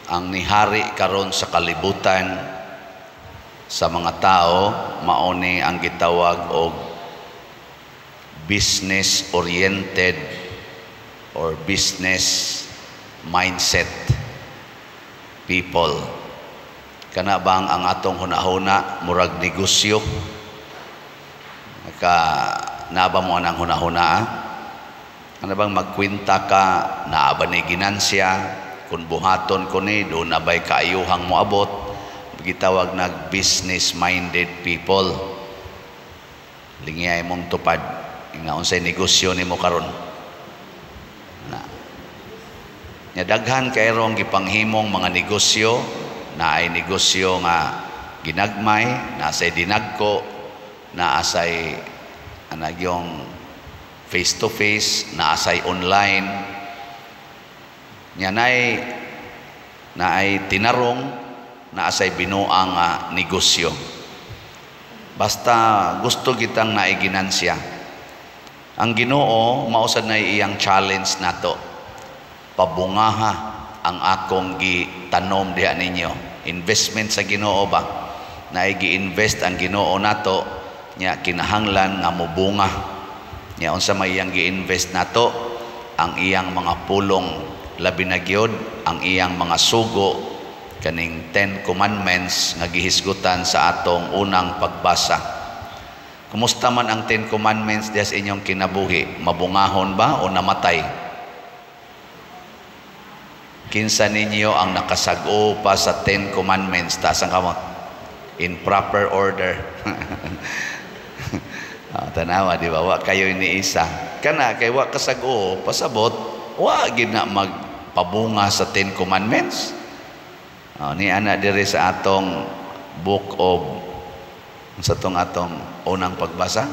Ang nihari karon sa kalibutan sa mga tao mao ni ang gitawag og business oriented or business mindset people. Kana bang ang atong hunahuna murag negosyo? Naka naa ba mo anang hunahuna, ah? Ano bang magkwenta ka, naa ba ni ginansya, kung buhaton ko ni, duna ba'y kaayuhang moabot? Gitawag nag business minded people. Lingiyay mong tupad nga unsay negosyo nimo karon na. Nya daghan kay rong gipanghimong mga negosyo, naay negosyo nga ginagmay, naa say dinagko, naa say anagyong face to face, naa say online. Nya naay tinarong, naa say binuang nga negosyo. Basta gusto kitang naay ginansya. Ang Ginoo mao sad na iyang challenge nato. Pabungaha ang akong gitanom diha ninyo. Investment sa Ginoo ba? Naay gi-invest ang Ginoo nato nya kinahanglan nga mobunga. Nya unsa may iyang gi-invest nato? Ang iyang mga pulong, labi na gyud ang iyang mga sugo, kaning Ten Commandments nga gihisgutan sa atong unang pagbasa. Kumusta man ang Ten Commandments diha sa inyong kinabuhi? Mabungahon ba o namatay? Kinsa ninyo ang nakasag-o pa sa Ten Commandments? Taas ang kamot. In proper order. Ah, tanawa, di ba? Wa kayo ni isa. Kana, kay wa kasag-o, pasabot, wa gid na magpabunga sa Ten Commandments. Oh, ni ana diri sa atong book of, sa tong atong unang pagbasa,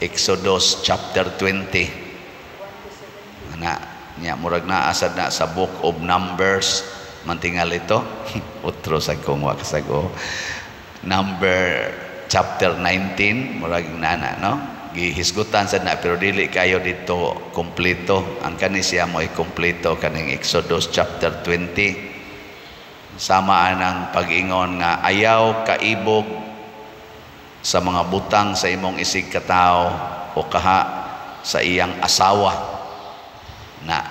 Exodus chapter 20. Ana nya murag naa sad na sa book of Numbers mantingal ito. Utro sa kung wa kasag-o. Number chapter 19 murag nana, no? Gihisgutan sad na pero dili kayo dito kompleto. Ang kani siya mo ay kompleto, kaning Exodus chapter 20. Sama anang pag-ingon nga ayaw kaibog sa mga butang sa imong isig katawo o kaha sa iyang asawa. Na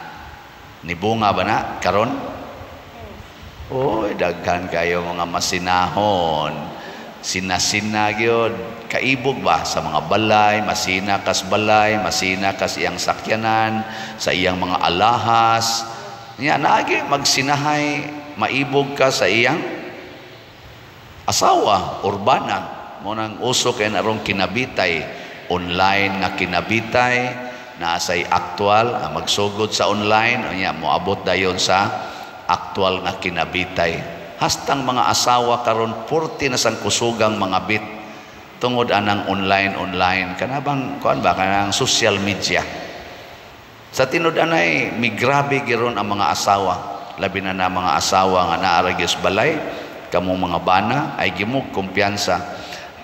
nibunga ba na karon? Oy, daghan kayo mga masinahon. Sinasina gyud, kaibog ba sa mga balay, masina kas balay, masina kas iyang sakyanan, sa iyang mga alahas. Nya naagi magsinahay, maibog ka sa iyang asawa, urbana. Mo nang uso kay narong kinabitay, online nga kinabitay, naa say aktual, nga magsugod sa online, unya moabot dayon sa aktual nga kinabitay. Hastang mga asawa karon purti na sang kusugang mga bit tungod anang online online, kana bang kuan ba, kanang social media. Sa tinud anay migrabe giron ang mga asawa, labi na na mga asawa nga naa ra gyud balay. Kamong mga bana ay gimug kumpiyansa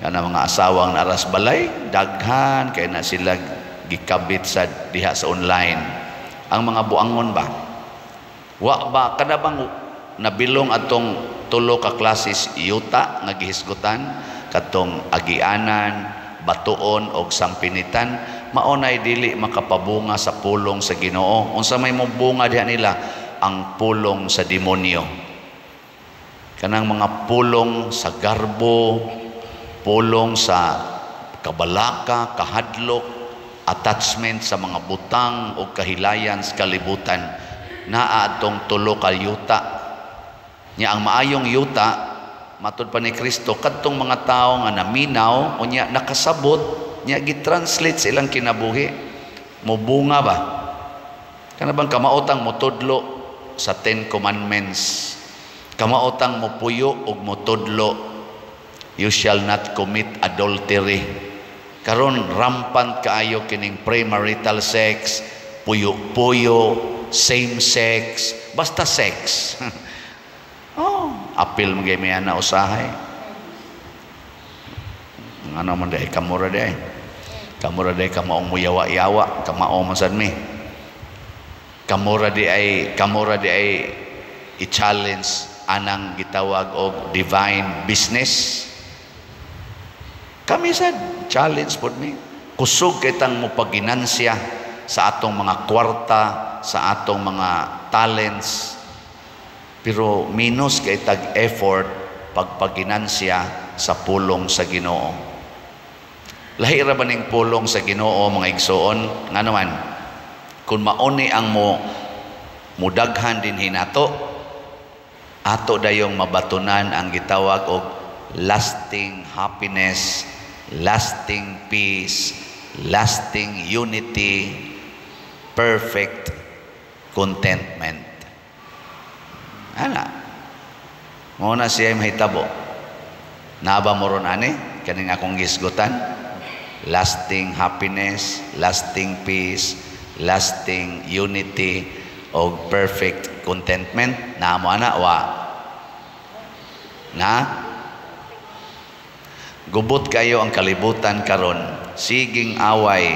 kana mga asawang naras balay, daghan kay na sila gikabit sa diha sa online. Ang mga buangon ba, wa ba kada bang nabilong atong tulo ka klases yuta nga gihisgutan, katong agianan, batuon og sampinitan? Mao nay dili makapabunga sa pulong sa Ginoo. Unsa may mobunga diha nila? Ang pulong sa demonyo, kanang mga pulong sa garbo, pulong sa kabalaka, kahadlok, attachment sa mga butang o kahilayan sa kalibutan. Naa atong tulo ka yuta. Nya ang maayong yuta, matud pa ni Kristo, kadtong mga tawo nga naminaw unya nakasabot nya gitranslate sa ilang kinabuhi, mobunga ba. Kana bang kamaotang motudlo sa Ten Commandments, kamaotang mopuyo og motudlo, you shall not commit adultery. Karon rampant kaayo kining premarital sex, puyo-puyo, same sex, basta sex. Oh, apil mo gyud na usahay. Ano man day kamura day. Kamura day kamaong muyawa-yawa, kamao man sad mi. Kamura di ay i-challenge anang gitawag og divine business? Kami sad challenge pod mi. Kusog kay tang mopaginansya sa atong mga kwarta, sa atong mga talents, pero minus kay tag effort pagpaginansya sa pulong sa Ginoo. Lahi ra ba ning pulong sa Ginoo, mga igsoon? Nga naman kung mauni ang mo mudaghan din hinato, ato dayong mabatunan ang gitawag og lasting happiness, lasting peace, lasting unity, perfect contentment. Ana. Mao na siya mahitabo. Naa ba mo ron ani kaning akong gisgutan? Lasting happiness, lasting peace, lasting unity o perfect contentment. Naa mo ana wa? Na? Gubot kayo ang kalibutan karon. Siging away.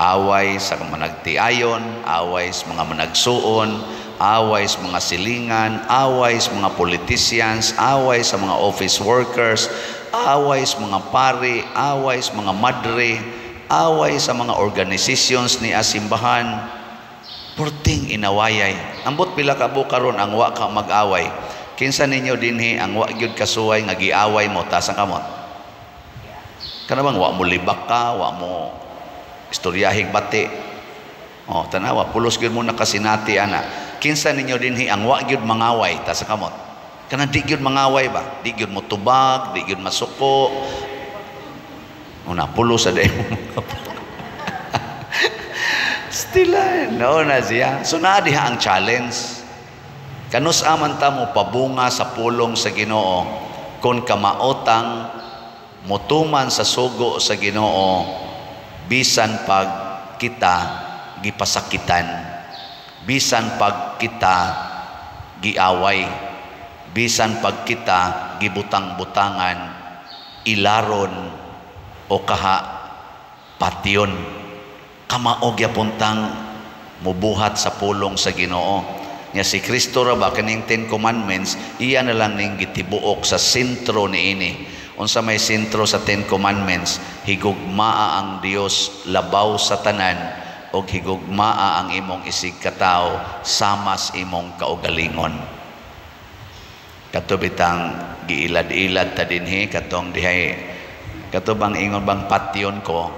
Away sa managtiayon, away sa mga managsuon, away sa mga silingan, away sa mga politicians, away sa mga office workers, away sa mga pari, away sa mga madre, away sa mga organizations ni asimbahan. Purting inawayay. Ambot pila ka buok karon ang wa ka mag-away. Kinsa ninyo dinhi ang wa gyud kasuway nga giaway mo? Taas ang kamot. Kana bang wa mo libak ka, wa mo istoryahig bati? Oh, tanawa, pulos gyud mo nakasinati ana. Kinsa ninyo dinhi ang wa gyud mangaway? Taas ang kamot. Kana di gyud mangaway ba? Di gyud mo tubag, di gyud masuko. Una, pulos sa day mo. Still, no na siya. So naa diha ang challenge. Kanus aman ta mo pabunga sa pulong sa Ginoo kung kamaotang motuman sa sugo sa Ginoo bisan pag kita gipasakitan, bisan pag kita giaway, bisan pag kita gibutang-butangan, ilaron o kaha patyon? Kamao gyapon tang mubuhat sa pulong sa Ginoo. Nya si Kristo ra ba, kaning Ten Commandments, iya na lang ning gitibuok sa sentro niini. Unsa may sentro sa Ten Commandments? Higugmaa ang Dios labaw sa tanan og higugmaa ang imong isig katawo samas imong kaugalingon. Kato bitang giilad-ilad ta dinhi katong dihay, kato bang ingon bang patyon ko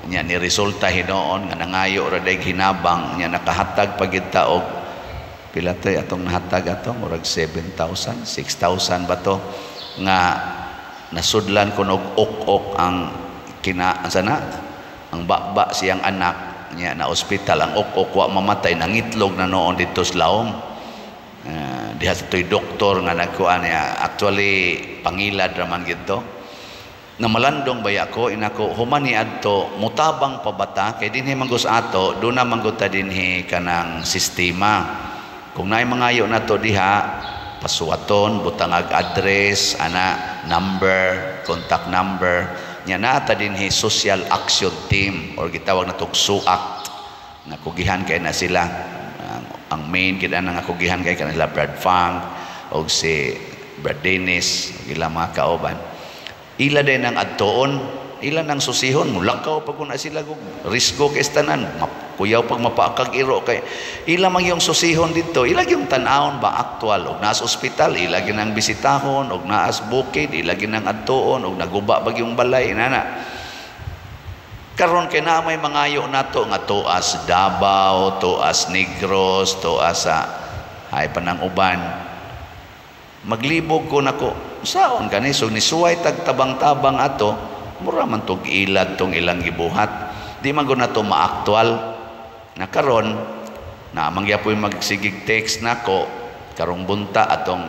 nya, ni resulta hinuon nga nangayo ra day hinabang nya, nakahatag pa gid ta og pila to atong nahatag ato, murag 7,000, 6,000 ba to, nga nasudlan ko og ok-ok ang kina sana ang baba siyang anak niya na ospital. Ang ok-ok wa mamatay, nangitlog na noon dito sa laom. Diha sa to'y doktor nga nagkuan niya, actually pangilad raman gito na malandong baya ko inako human ni adto mutabang pa bata kay dinhi man sa ato do na man gud ta dinhi kanang sistema. Kung naay mangayo nato diha, pasuwaton, butangag address ana, number, contact number nya. Naa ta dinhi social action team or gitawag na tog SUAC nga kugihan kay na sila. Ang main gid ana nga kugihan kay kanila Brad Funk og si Brad Dennis ug ilang mga kauban. Ila din ang adtoon, ila nang susihon, mulakaw pag kuna sila og risgo kay tanan, kuyaw pag mapaakag iro kay ila man yung susihon dito, ila yung tan-awon ba aktual og naas ospital, ila ginang bisitahon, og naas bukid, ila ginang adtoon, og naguba bag yung balay nana. Karon kay naa may mangayo nato nga tuas Davao, tuas Negros, tuas sa hay pa ng uban. Maglibog ko nako, saon kani? So nisuway tag tabang-tabang ato, mura man tog ilad tong ilang gibuhat. Di man gud nato maaktual. Na karon na mangyapoy magsigig text nako karong bunta, atong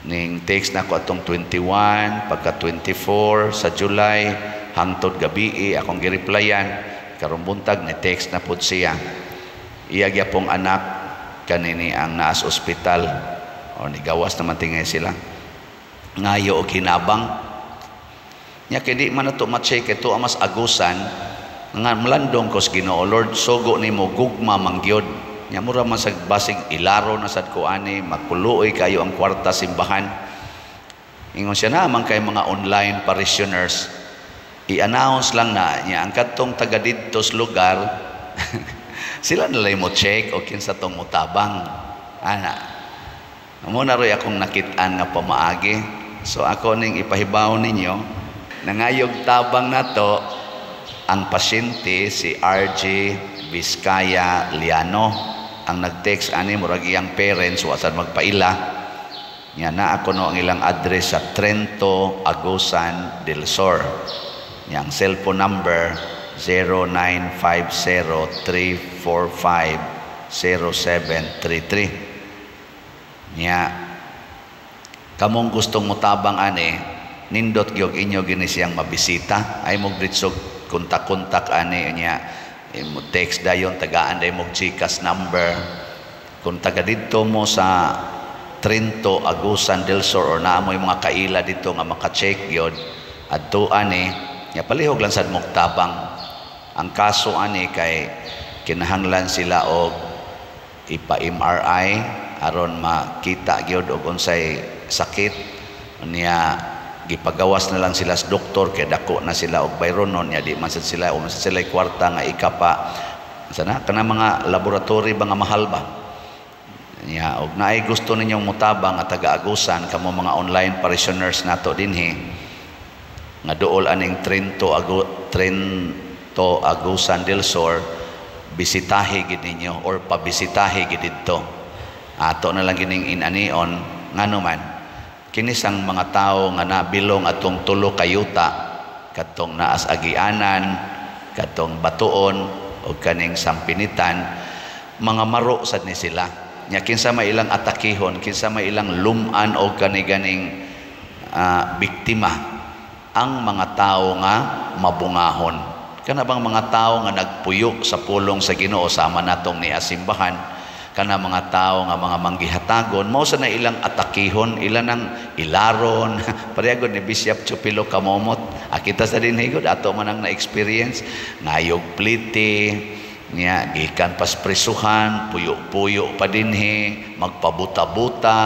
ning text nako atong 21 pagka 24 sa July hangtod gabi akong gireplyan. Karong buntag ni text na pud siya. Iya gyapong anak kanini ang naas ospital o nigawas naman tingay sila, ngayo og hinabang nya kay di man nato ma-check ito mas agusan nga malandong kos Ginoo. Lord, sugo nimo gugma mangyod. Nya mura man sa basig ilaro na sad ko ani, makuluoy kayo ang kwarta simbahan. Ingon siya na man kay mga online parishioners, i-announce lang na niya ang kadtong taga didto sa lugar, sila nalay mo check o kinsa tong mutabang ana. Mo na roy akong nakit-an nga pamaagi. So ako ning ipahibaw ninyo, nangayog tabang nato ang pasyente, si RJ Vizcaya Liano. Ang nag-text ani, murag iyang parents, wa sad magpaila nya na ako no ang ilang address sa Trento, Agusan del Sur. Yang cellphone number 0950-345-0733. Nya kamong gustong mutabang ani, nindot gyud inyo gini siyang mabisita ay mo britsog kontak-kontak ani. Nya mo text dayon, tagaan day mo GCash number. Kung taga didto mo sa Trento, Agusan del Sur or naa mo'y mga kaila dito nga maka-check gyud adto ani, nya palihog lang sad mong tabang. Ang kaso ani kay kinahanglan sila og ipa-MRI aron makita gyud og unsay sakit niya. Gipagawas na lang sila sa doktor kay dako na sila og bayronon niya, di man sad sila o man sad sila kwarta nga ikapa sana kana mga laboratory ba nga mahal ba niya. Og naay gusto ninyong mutabang nga taga-Agusan kamo, mga online parishioners nato dinhi nga duol aning Trento, Agusan del Sur, bisitahe gid ninyo or pabisitahe gid didto. Ato na lang gining inanion. Ngano man kinisang mga tawo nga nabilong atong tulo ka yuta, katong naas Agianan, katong Batuon o kaning Sampinitan, mga maro sad ni sila. Nya kinsa may ilang atakihon, kinsa may ilang luman o kani ganing biktima? Ang mga tao nga mabungahon, kana bang mga tao nga nagpuyo sa pulong sa Ginoo sama natong niasimbahan, kana mga tao nga mga manggihatagon, mao sa na ilang atakihon, ilan ang ilaron. Pareha ni Bishop Chupilo Kamomot. Akita sa din higod ato man ang na-experience, ngayog pliti niya gikan pas presuhan, puyo-puyo pa dinhi, magpabuta-buta.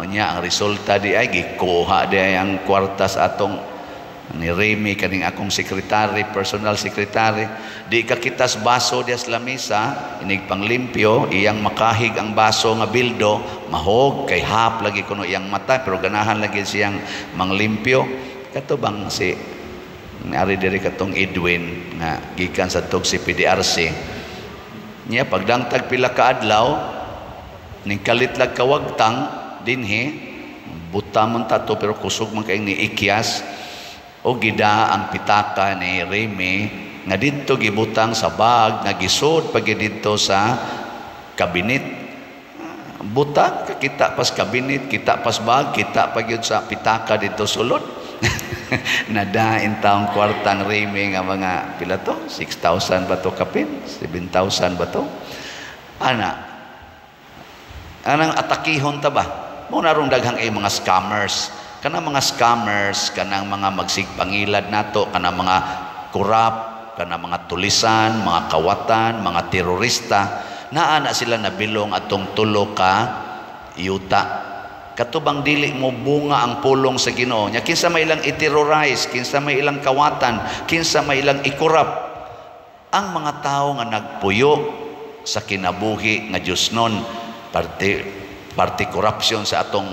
Unya ang resulta di ay gikuha di ay ang kwarta sa atong ni Remy, kaning akong sekretary, personal secretary. Di ka kitas baso dias lamisa, inig panglimpyo, iyang makahig ang baso nga bildo, mahog kay hap lagi kuno iyang mata, pero ganahan lagi siyang manglimpyo. Kato bang si ari diri, katong Edwin nga gikan sa tug si PDRC niya, pagdangtag pila ka adlaw ning kalit lag kawagtang dinhi, buta man tato pero kusog man kay ni ikyas o gida ang pitaka ni Remy nga didto gibutang sa bag nga gisod pag didto sa kabinet. Butang kita pas kabinet, kita pas bag, kita pa gyud sa pitaka didto sulod. Nadain taong kwartang Remy nga mga pila to, 6,000 ba to kapin, 7,000 ba to ana. Anang atakihon ta ba mo narong daghang ay mga scammers, kanang mga scammers, kanang mga magsigpangilad nato, kanang mga kurap, kanang mga tulisan, mga kawatan, mga terorista, naa na sila nabilong atong tulo ka yuta. Katubang dili mo bunga ang pulong sa Ginoo nya, kinsa may ilang i-terrorize, kinsa may ilang kawatan, kinsa may ilang ikurap? Ang mga tao nga nagpuyo sa kinabuhi nga Diyos nun, parte parte corruption sa atong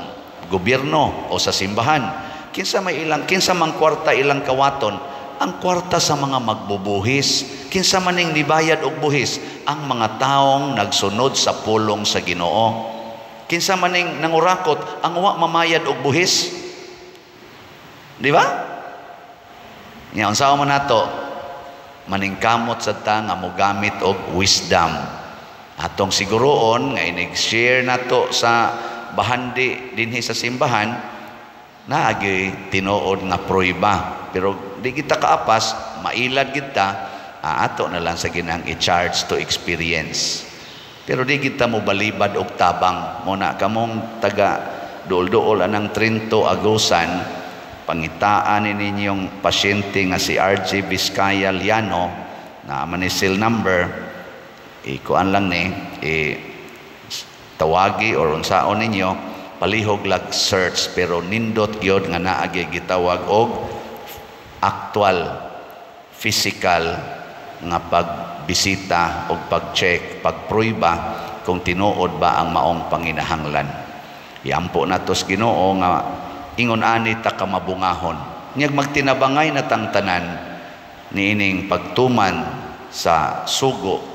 gobyerno o sa simbahan. Kinsa may ilang, kinsa mang kwarta ilang kawaton? Ang kwarta sa mga magbubuhis. Kinsa maning nibayad og buhis? Ang mga taong nagsunod sa pulong sa Ginoo. Kinsa maning nangurakot? Ang wa mamayad og buhis, di ba? Nya unsa man nato, maningkamot sa ta nga mogamit og wisdom. Atong siguroon nga inig share nato sa bahandi dinhi sa simbahan, naagi tinuod nga pruiba. Pero di kita kaapas, mailad kita, ato na lang sa ginang i-charge to experience. Pero di kita mo balibad og tabang. Mo na kamong taga duol-duol anang Trento, Agusan, pangitaan ni ninyong pasyente nga si RJ Vizcaya Liano na man ni cell number. Ikuan lang ni i tawagi or unsaon ninyo, palihog lag search, pero nindot gyud nga naa gyud gitawag og actual physical nga pagbisita o pag-check, pagprueba kung tinuod ba ang maong panginahanglan. Iampo nato sa Ginoo nga ingon ani ta ka mabungahon. Nyag magtinabangay na tang tanan niining pagtuman sa sugo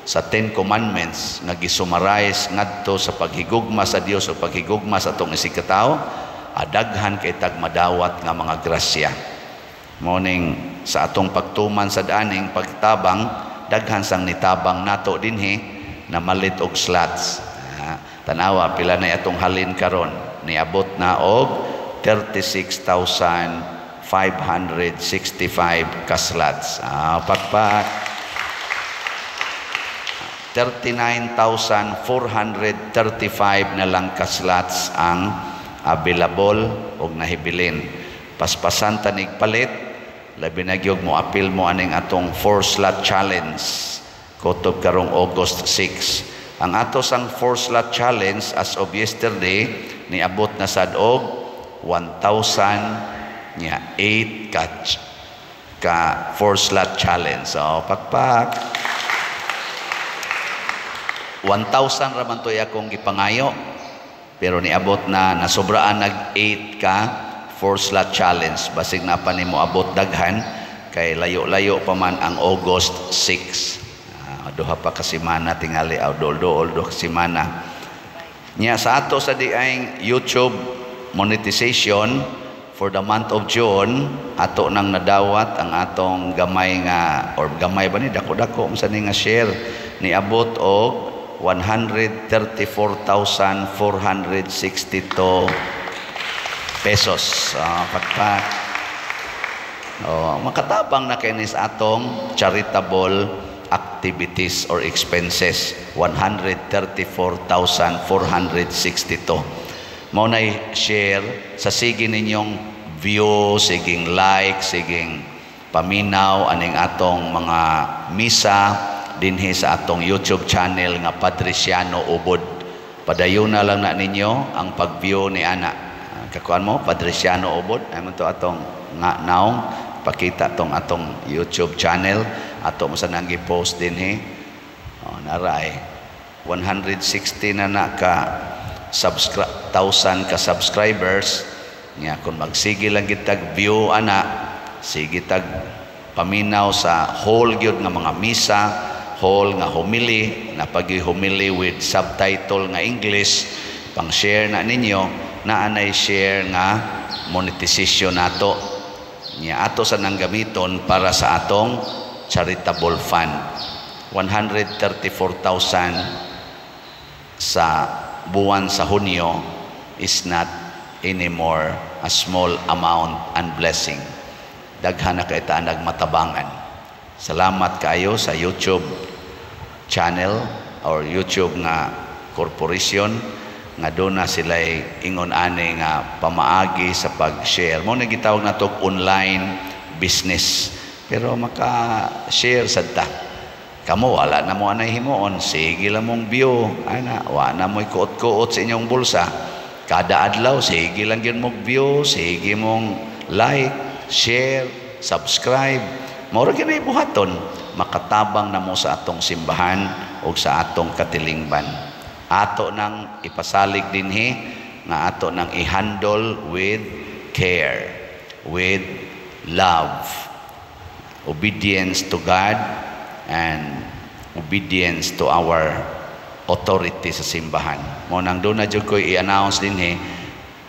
sa Ten Commandments nga gisummarize ngadto sa paghigugma sa Dios o paghigugma sa atong isigkatawo, adaghan kay tag madawat nga mga grasya. Morning sa atong pagtuman sa daaning pagtabang, daghan sang nitabang nato dinhi na malit og slots. Tanawa pila na atong halin karon, niabot na og 36,565 ka slots. Pakpak. 39,435 na lang ka slots ang available og nahibilin. Paspasan tanig palit, labi na gyud mo apil mo aning atong 4 slot challenge kutob karong August 6. Ang ato sang 4 slot challenge as of yesterday niabot na sad og 1,000 nya 8 ka 4 slot challenge. So pakpak. 1,000 ra man to'y akong gipangayo, pero niabot na, nasobraan nag 8 ka 4 slot challenge. Basig na pa nimo abot daghan kay layo-layo pa man ang August 6. Duha pa ka semana tingali, aw dool-dool duha ka semana. Nya sa ato sa diay YouTube monetization for the month of June, ato nang nadawat ang atong gamay nga, or gamay ba ni, dako-dako unsa ni nga share, niabot og 134,462 pesos. Pakpak. Oh, makatabang na kini sa atong charitable activities or expenses, 134,462. Mao nay share sa sige ninyong view, siging like, siging paminaw aning atong mga misa dinhi sa atong YouTube channel nga Padriciano Ubod. Padayon na lang na ninyo ang pag-view ni ana. Kakuan mo Padriciano Ubod, ay man to atong nga naong pakita tong atong YouTube channel ato mo sa nang gi-post dinhi. Oh, naray 160 na na ka thousand ka subscribers. Nya kung magsige lang gitag view ana, sige tag paminaw sa whole gyud nga mga misa, whole nga homily, na pagi homily with subtitle nga English, pang share na ninyo, na anay share nga monetization nato. Nya ato sa nang gamiton para sa atong charitable fund. 134,000 sa buwan sa Hunyo is not anymore a small amount and blessing. Daghan na kay ta nagmatabangan. Salamat kaayo sa YouTube channel or YouTube nga corporation nga doon na sila ingon ani nga pamaagi sa pag-share. Mo na gitawag nato online business. Pero maka-share sad ta. Kamo wala na mo anay himuon, sige lang mong view, ana, wa na mo'y kuot-kuot sa inyong bulsa. Kada adlaw sige lang gyud mong view, sige mong like, share, subscribe. Mao ra gyud buhaton, makatabang na mo sa atong simbahan o sa atong katilingban. Ato nang ipasalig dinhi nga ato nang i-handle with care, with love, obedience to God and obedience to our authority sa simbahan. Mo nang doon na jud ko i-announce dinhi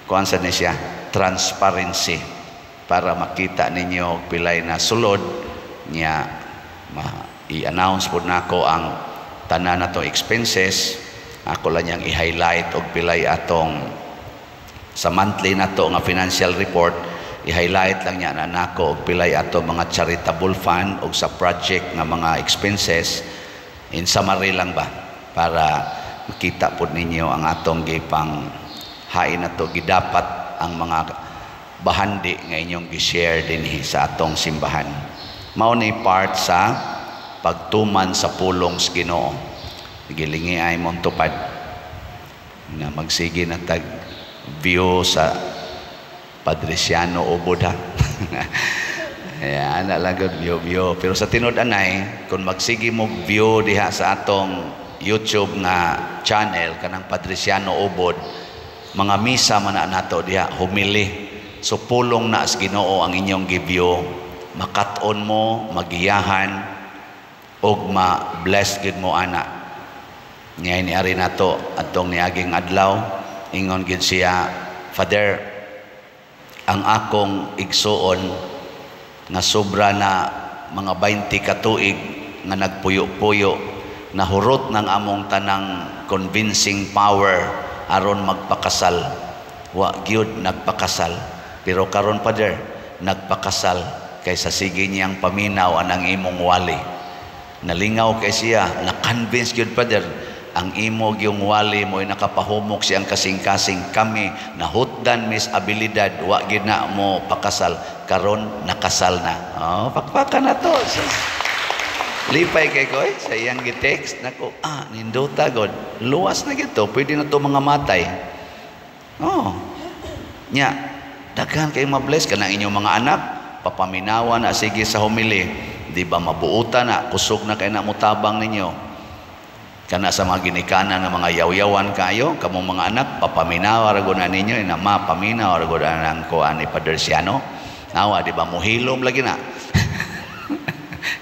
kuan sa ni siya transparency para makita ninyo pilay na sulod niya. I-announce pod nako ang tanan natong expenses. Ako lang niyang i-highlight og pilay atong sa monthly nato nga financial report, i-highlight lang niya na nako og pilay ato mga charitable fund og sa project nga mga expenses. In summary lang ba, para makita pod ninyo ang atong gipang hain nato gidapat ang mga bahandi nga inyong gi-share dinhi sa atong simbahan. Mao ni part sa pagtuman sa pulong sa Ginoo. Gilingi ay mong tupad nga magsige na tag view sa Padriciano Ubod, ha. Ayan, ana lang gud, view view. Pero sa tinud anay, kung magsige mo view diha sa atong YouTube nga channel kanang Padriciano Ubod, mga misa man na nato diha, homily. So pulong na sa Ginoo ang inyong gi-view. Makat-on mo, magiyahan ug ma-bless gid mo ana. Nya ni ari nato atong niaging adlaw, ingon gid siya, "Father, ang akong igsuon nga sobra na mga 20 ka tuig nga nagpuyo-puyo, nahurot ng among tanang convincing power aron magpakasal. Wa gyud nagpakasal. Pero karon, Father, nagpakasal kay sa sige niyang paminaw anang imong wali. Nalingaw kay siya, na-convince gyud, Father, ang imo gyung wali mo'y nakapahumok siyang kasing-kasing. Kami nahutdan mis abilidad, wa gyud na mo pakasal. Karon nakasal na." Oh, pakpakan na to. Sus. Lipay kay ko eh, sa iyang gi-text nako, ah, nindota god. Luwas na gito, pwede na to mga matay. Oh. Nya, daghan kay ma-bless kanang inyong mga anak, papaminawa na sige sa homily. Di ba mabuutan na, kusog na kay na mutabang ninyo. Kana sa mga ginikanan ng mga yaw-yawan kayo, kamong mga anak, papaminawa ra gud na ninyo, ina ma, paminawa ra gud na ang kuan ni Padriciano. Nawa, di ba muhilom lagi na?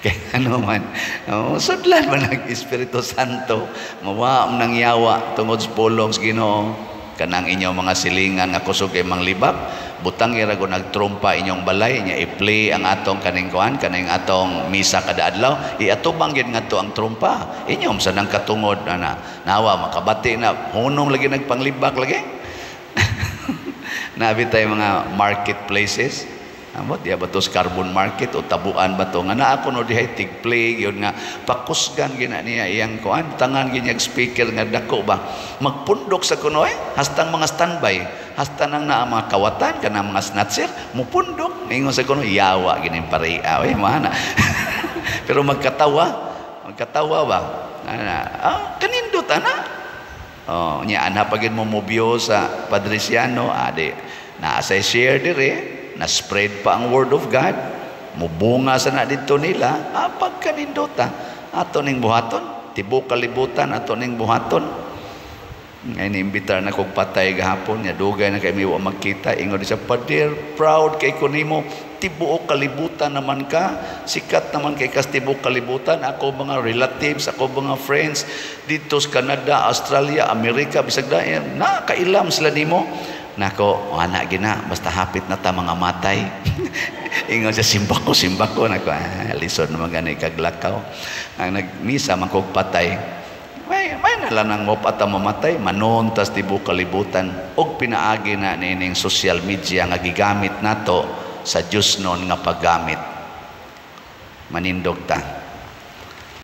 Kay ano man, oh, sudlan man ang Espiritu Santo, mawa nang yawa tungod sa pulong sa Ginoo. Kanang inyong mga silingan nga kusog kay manglibak, butang ira go nagtrumpa inyong balay nya, i-play ang atong kaning kuan, kaning atong misa kada adlaw, iatubang gid ngadto ang trumpa. Inyong sa nang katungod ana, nawa makabati na hunong lagi nagpanglibak lagi. Nabi tayo mga marketplaces. Amot, diya ba to sa Carbon Market o Tabuan ba to? Nga naa ko no dihay tig-play yun nga pakusgan gina niya iyang kuan, tangan ginyag speaker nga dako ba. Magpundok sa kuno eh, hastang mga standby, hasta nang naa mga kawatan kana mga snatcher, mupundok. Ingon sa kuno, yawa gini paria, oy mana. Pero magkatawa, magkatawa ba? Ana, ah, kanindot ana. Oh, nya ana pagid mo mobyo sa Padriciano, adi naa sa share dire, na spread pa ang word of God, mubunga sa na dito nila, ah, pagkanindota ato ning buhaton, tibok kalibutan ato ning buhaton. Ngayon imbitar na kog patay gahapon nya, dugay na kay mi wa magkita. Ingon siya, "Pader, proud kay ko nimo, tibuok kalibutan naman ka, sikat naman kay kas tibuok kalibutan. Ako mga relatives, ako mga friends dito sa Canada, Australia, Amerika, bisag dayon na kailam sila nimo." Nako, ana gina, basta hapit na ta mga matay. Ingon siya, "Simbako, simbako." Nako, ah, lisod naman gani kaglakaw. Ang nagmisa man kog patay. May na lang ang mopa ta mamatay, manon tas tibuok kalibutan. Og pinaagi na niining social media nga gigamit nato sa Diyos nun nga paggamit. Manindog ta.